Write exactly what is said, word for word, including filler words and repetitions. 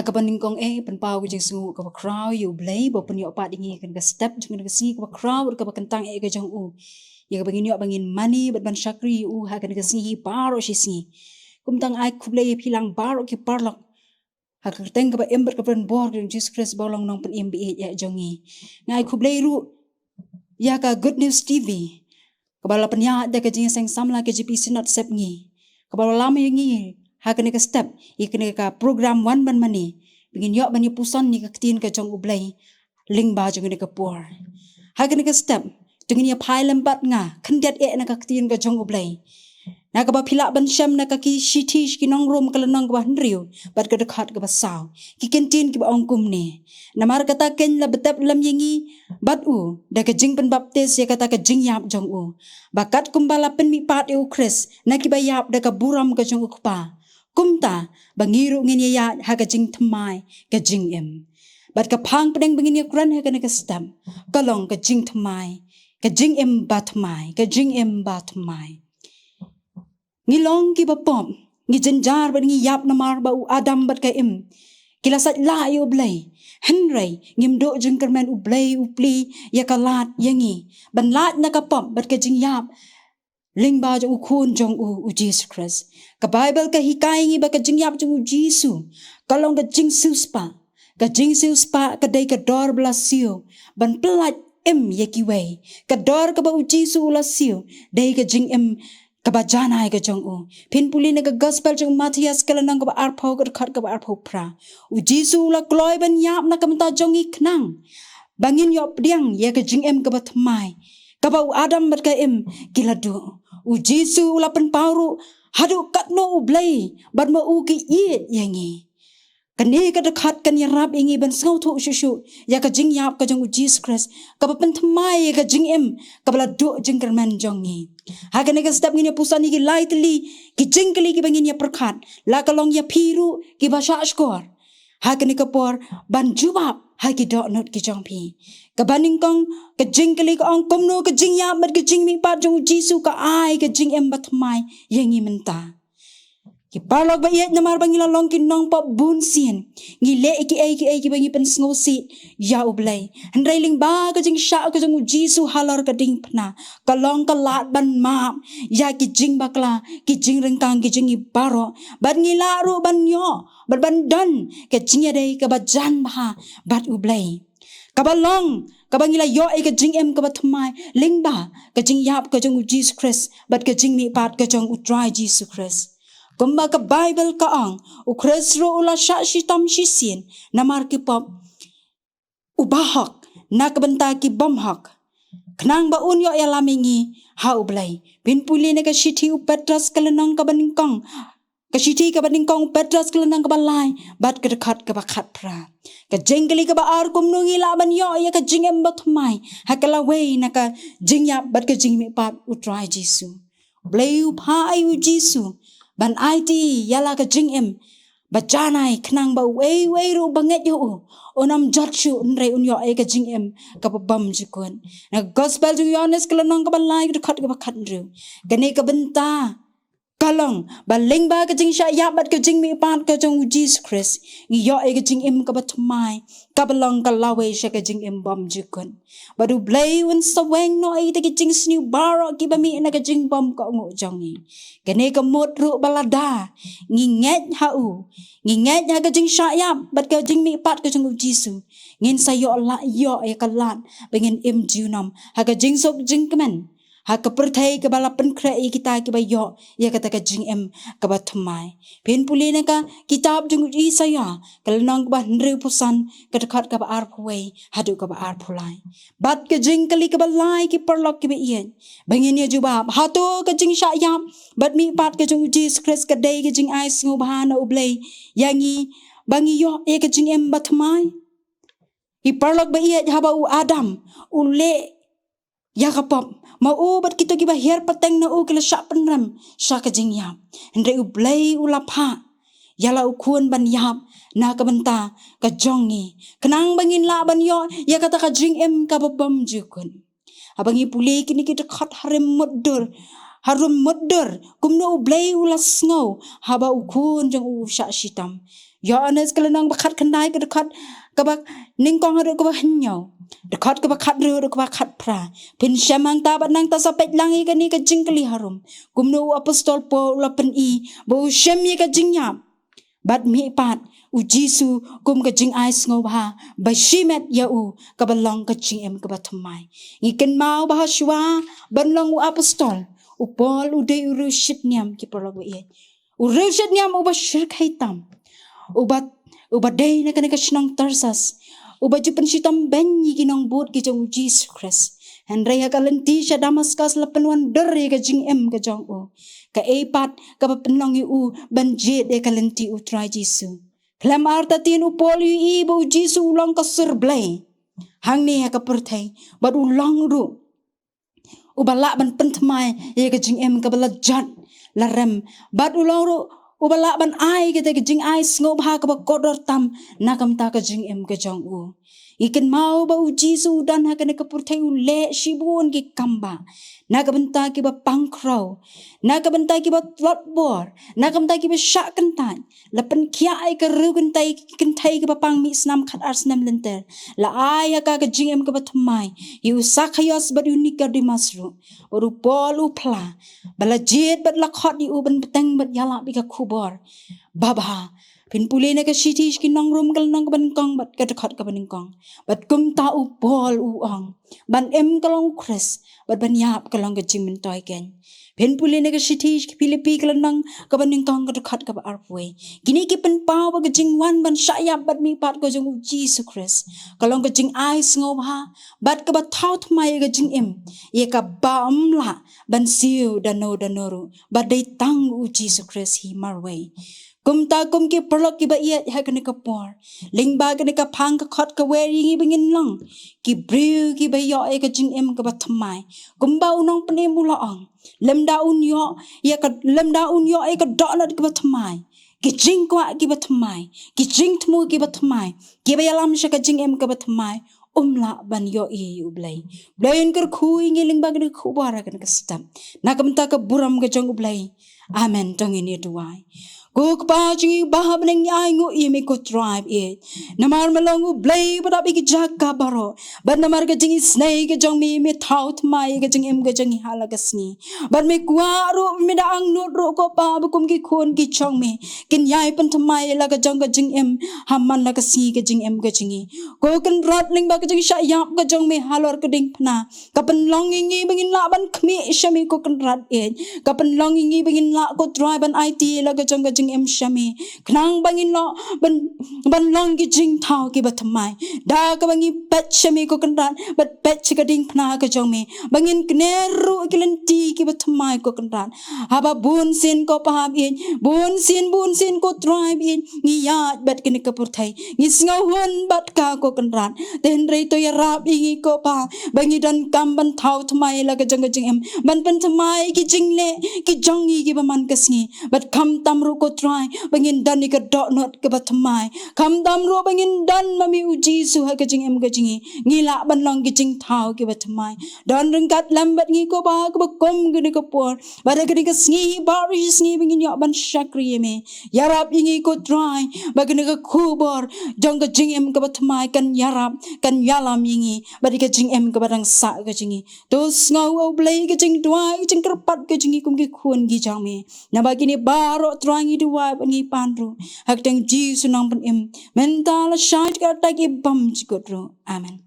Kaba nyngkong eh, pynpaw ka jingsngewnguh kaba khraw ïa U Blei ba u pynïoh pat ïa ngi ha kane ka step jong kane ka sngi kaba khraw bad kaba kyntang eh ka jong u, ïa kaba ngin ïoh ba ngin mane bad ban shakri ïa u ha kane ka sngi hi baroh shi sngi. Kumta nga ai khublei ïa phi lang baroh ki paralok ha ka kyrteng kaba im bad kaba donbor ka jong U Jisu Khrist uba long Nongpynim ba ïeit eh jong ngi. Nga ai khublei ruh ïa ka Good News T V kaba la pynïaid da ka Jingïaseng Samla K J P Synod Sepngi, kaba la lam ïa ngi ha kane ka step, ïa kane ka program Wan Ban Mane, ba ngin ïoh ban ïa puson ïa ka Ktien ka jong U Blei lyngba jong kane ka por. Ha kane ka step, to ngin ïa phai lem bad nga khyndiat eh na ka Ktien ka jong U Blei, na kaba phi lah ban shem na ka Ki Shithi sha ki Nong Rom ka lynnong kaba hynriew bad ka dkhot kaba saw. Ki kyntien kiba ong kumne: Namar kata keiñ la btep lem ïa ngi bad u da ka jingpynbaptis ïa kata ka jingïap jong u, ba katkum ba la pynmihpat ïa U Khrist na kiba ïap da ka burom ka jong U Kpa, kumta ba ngi ruh ngin ïaid ha ka jingthymmai ka jingim. Bad ka phang pdeng ba ngin ïakren ha kane ka step ka long ka jingthymmai, ka jingim bathymmai, ka jingim bathymmai. Ngi long kiba pop, ngi jynjar bad ngi ïap namar ba u Adam bad ka Im ki la sait lah ïa U Blei. Hynrei ngim duh jingkyrmen, U Blei u plie ïa ka lad ïa ngi ban lait na ka pop bad ka jingïap lyngba jong U Khun jong u, U Jisu Khrist. Ka Baibl ka hikai ngi ba ka jingïap jong U Jisu ka long ka jingsiewspah. Ka jingsiewspah ka dei ka dor ba la siew ban pyllait im ïa kiwei. Ka dor kaba U Jisu u la siew dei ka jingim kaba janai ka jong u. Phin pule na ka Gospel jong u Mathaios ka lynnong kaba arphew, ka dkhot kaba arphew phra. U Jisu u la kloi ban ïap na ka bynta jong ngi khnang ba ngin ïoh pdiang ïa ka jingim kaba thymmai kaba u Adam bad ka Im ki la duh. U Jisu u la pynpaw ruh haduh katno U Blei bad ma u ki ïeit ïa ngi. Kane ka dkhot kan ïarap ïa ngi ban sngewthuh shuh shuh ïa ka jingïap ka jong U Jisu Khrist kaba pynthymmai ïa ka jingim kaba la duh jingkyrmen jong ngi. Ha kane ka step ngin ïa puson ïa ki lai tylli ki jingkylli kiba ngin ïa pyrkhat, la ka long ïa phi ruh kiba shah shkor ha kane ka por ban jubab ha ki dohnud ki jong phi. Kaba nyngkong, ka jingkylli ka ong: Kumno ka jingïap bad ka jingmihpat jong U Jisu ka ai ka jingim bathymmai ïa ngi mynta? Ki paralok ba ïeit, namar ba ngi la long ki nongpop bun sien, ngi leh kiei kiei kiba ngi pynsngewsih ïa U Blei. Hynrei lyngba ka jingshah ka jong U Jisu halor ka diengphna, ka long ka lad ban map ïa ki jingbakla, ki jingryngkang, ki jingïeit baroh, bad ngi lah ruh ban ïoh bad ban don ka jingïadei kaba jan bha bad U Blei, kaba long kaba ngi la ïoh ïa ka jingim kaba thymmai lyngba ka jingïap ka jong U Jisu Khrist bad ka jingmihpat ka jong U Trai Jisu Khrist. Kumba ka Baibl ka ong, U Khrist ruh u la shah shitom shisien namar ki pop, u bahok na ka bynta ki bymhok, khnang ba un ïoh ïalam ïa ngi ha U Blei. Phin pule na ka shithi u Petros ka lynnong kaba nyngkong, ka shithi kaba nyngkong u Petros ka lynnong kaba lai bad ka dkhot kaba khatphra. Ka jingkylli kaba ar: Kumno ngi lah ban ïoh ïa ka jingim bathymmai ha ka lawei na ka jingïap bad ka jingmihpat U Trai Jisu? U Blei u phah ïa U Jisu ban aiti ïa la ka jingim ba janai, khnang ba uei uei ruh ba ngeit ïa u un ym jot shuh, hynrei un ïoh ïa ka jingim kaba bymjukut. Na ka Gospel jong u Ïohannes ka lynnong kaba lai, ka dkhot kaba khathynriew. Kane ka bynta ka long ba lyngba ka jingshah ïap bad ka jingmihpat ka jong U Jisu Khrist, ngi ïoh ïa ka jingim kaba thymmai, kaba long ka lawei sha ka jingim bymjukut. Bad U Blei un sa weng noh ïa kita ki jingsniew baroh kiba mih na ka jingbymkohnguh jong ngi. Kane ka mut ruh ba lada ngi ngeit ha u, ngi ngeit ha ka jingshah ïap bad ka jingmihpat ka jong U Jisu, ngin sa ïoh la, ïoh ïa ka lad ba ngin im junom ha ka jingsuk jingkmen ha ka pyrthei kaba la pynkhreh ïa kita kiba ïoh ïa kata ka jingim kaba thymmai. Phin pule na ka kitab jong u Isaïah ka lynnong kaba hynriewphew san, ka dkhot kaba arphew wei haduh kaba arphew lai. Bad ka jingkylli kaba lai, ki paralok kiba ïeit, ba ngin ïa jubab, hato ka jingshah ïap bad mihpat ka jong U Jisu Khrist ka dei ka jingai sngewbha na U Blei ïa ngi ba ngi ïoh ïa ka jingim bathymmai? Ki paralok ba ïeit, haba u Adam u leh ïa ka pop, ma u bad kito kiba hiar pateng na u ki la shah pynrem sha ka jingïap. Hynrei U Blei u la phah ïa la U Khun ban ïap na ka bynta ka jong ngi, khnang ba ngin lah ban ïoh ïa kata ka jingim kaba bymjukut. Haba ngi pule kine ki dkhot, harum mutdur, harum mutdur kumno U Blei u la sngew haba U Khun jong u u shah shitom. Ïoannis ka lynnong ba khatkhyndai, ka dkhot kaba nyngkong haduh kaba hynñiew, dkhot kaba khathynriew haduh kaba khatphra. Phin shem hangta bad nangta sa peit lang ïa kane ka jingkylli harum, kumno u apostol Paul u la pyni ba u shem ïa ka jingïap bad mihpat u Jisu kum ka jingai sngewbha ba shimet ïa u, kaba long ka jingim kaba thymmai. Ngi kynmaw ba ha shuwa ban long u apostol, u Paul u dei u riewshit niam, ki paralok ba ïeit. U riewshit niam uba shyrkhei tam, uba, uba dei na kane ka shnong Tarsas, uba ju pynshitom beiñ ïa ki nongbud ki jong u Jisu Khrist. Hynrei ha ka lynti sha Damaskas la pynwandur ïa ka jingim ka jong u, kaei pat kaba pynlong ïa u ban jied ïa ka lynti u Trai Jisu. Khlem artatien u Paul u ïohi ba u Jisu u long ka sur Blei. Hangne ha ka pyrthei, bad u long ruh uba lah ban pynthymmai ïa ka jingim kaba la jot la rem, bad u long ruh uba lah ban ai kata ka jingai sngewbha kaba kordor tam na ka bynta ka jingim ka jong u. Ngi kynmaw ba u Jisu u don ha kane ka pyrthei, u leh shibun ki kambah na ka bynta kiba pang khrew, na ka bynta kiba tlot bor, na ka bynta kiba shah kyntait. La pynkhiah ïa ka riew kynthei, kynthei kaba pang mih snam khatar snem lynter. La ai ha ka ka jingim kaba thymmai ïa u Sakhaios bad u Nikodemus ruh, bad u Paul u phla, ba la jied bad la khot ïa u ban bteng bad ïalap ïa ka khubor babha. Phin pule na ka shithi sha ki nong Rom ka lynnong kaba nyngkong bad ka dkhot kaba nyngkong. Bad kumta u Paul u ong, ban im ka long u Khrist, bad ban ïap ka long ka jingmyntoi keiñ. Phin pule na ka shithi sha ki Philippi ka lynnong kaba nyngkong ka dkhot kaba arphew. Kine ki pynpaw ba ka jingwan ban shah ïap bad mihpat ka jong u Jisu Khrist ka long ka jingai sngewbha bad kaba thaw thymmai ïa ka jingim, ïa kaba ym lah ban siew da no da no ruh, ba dei tang u Jisu Khrist hi marwei. Kumta kum ki paralok kiba ïeit ha kane ka por, lyngba kane ka phang ka khot ka wer ïa ngi ba ngin long ki briew kiba ïoh ïa ka jingim kaba thymmai. Kumba u nongpynim u la ong, lymda un ïoh ïa ka, lymda un ïoh ïa ka dohnud kaba thymmai, ki jingkwah kiba thymmai, ki jingthmu kiba thymmai, kiba ïalam sha ka jingim kaba thymmai, um lah ban ïohi ïa u Blei. Blei un kyrkhu ïa ngi lyngba kane ka khubor ha kane ka step, na ka bynta ka burom ka jong u Blei. Amen. To ngin ïa duwai. Ko Kpa jong ngi uba ha bneng, ngi ainguh ïa me ko Trai ba ïeit, namar me long u Blei ba dap ïa ki jaka baroh, bad namar ka jingisynei ka jong me, me thaw thymmai ïa ka jingim ka jong ngi ha la ka sngi. Bad me kwah ruh, me da angnud ruh ko Pa, ba kum ki khun ki jong me kin ïai pynthymmai ïa la ka jong ka jingim ha man la ka sngi ka jingim ka jong ngi. Ko Kynrad, lyngba ka jingshah ïap ka jong me halor ka diengphna, ka pynlong ïa ngi ba ngin lah ban khmih sha me ko Kynrad ïeit. Ka pynlong ïa ngi ba ngin lah ko Trai ban aiti la ka jong ka jingim sha me, khnang ba ngin lah ban, ban long ki jingthaw kiba thymmai. Da kaba ngi peit sha me ko Kynrad, bad peit sha ka diengphna ka jong me, ba ngin kner ruh ki lynti kiba thymmai ko Kynrad. Haba bunsien ko Pa ba ïeit, bunsien, bunsien ko Trai ba ïeit, ngi ïaid bad kane ka pyrthei, ngi sngewhun bad ka ko Kynrad. Te hynrei to ïarap ïa ngi ko Pa, ba ngi donkam ban thaw thymmai la ka jong ka jingim, ban pynthymmai ki jingleh ki jong ngi kiba man ka sngi. Bad khamtam ruh ko Trai ba ngin don ïa ka dohnud kaba thymmai, khamtam ruh ba ngin don ma me u Jisu ha ka jingim ka jong ngi, ngi lah ban long ki jingthaw kiba thymmai. Don ryngkat lem bad ngi ko Pa ha kaba kum kane ka por, bad ha kane ka sngi baroh shi sngi ba ngin ïoh ban shakri ïa me. Ïarap ïa ngi ko Trai ba kane ka khubor jong ka jingim kaba thymmai kan ïarap, kan ïalam ïa ngi, bad ïa ka jingim kaba dang sah ka jong ngi. To sngew, O Blei, ka jingduwai, ka jingkyrpad ka jong ngi kum ki khun ki jong me. Naba kine baroh Trai ngi duwai bad ngi pan ruh ha ka kyrteng Jisu Nongpynim, mynta, lashai, katta ka bymjukut ruh. Amen.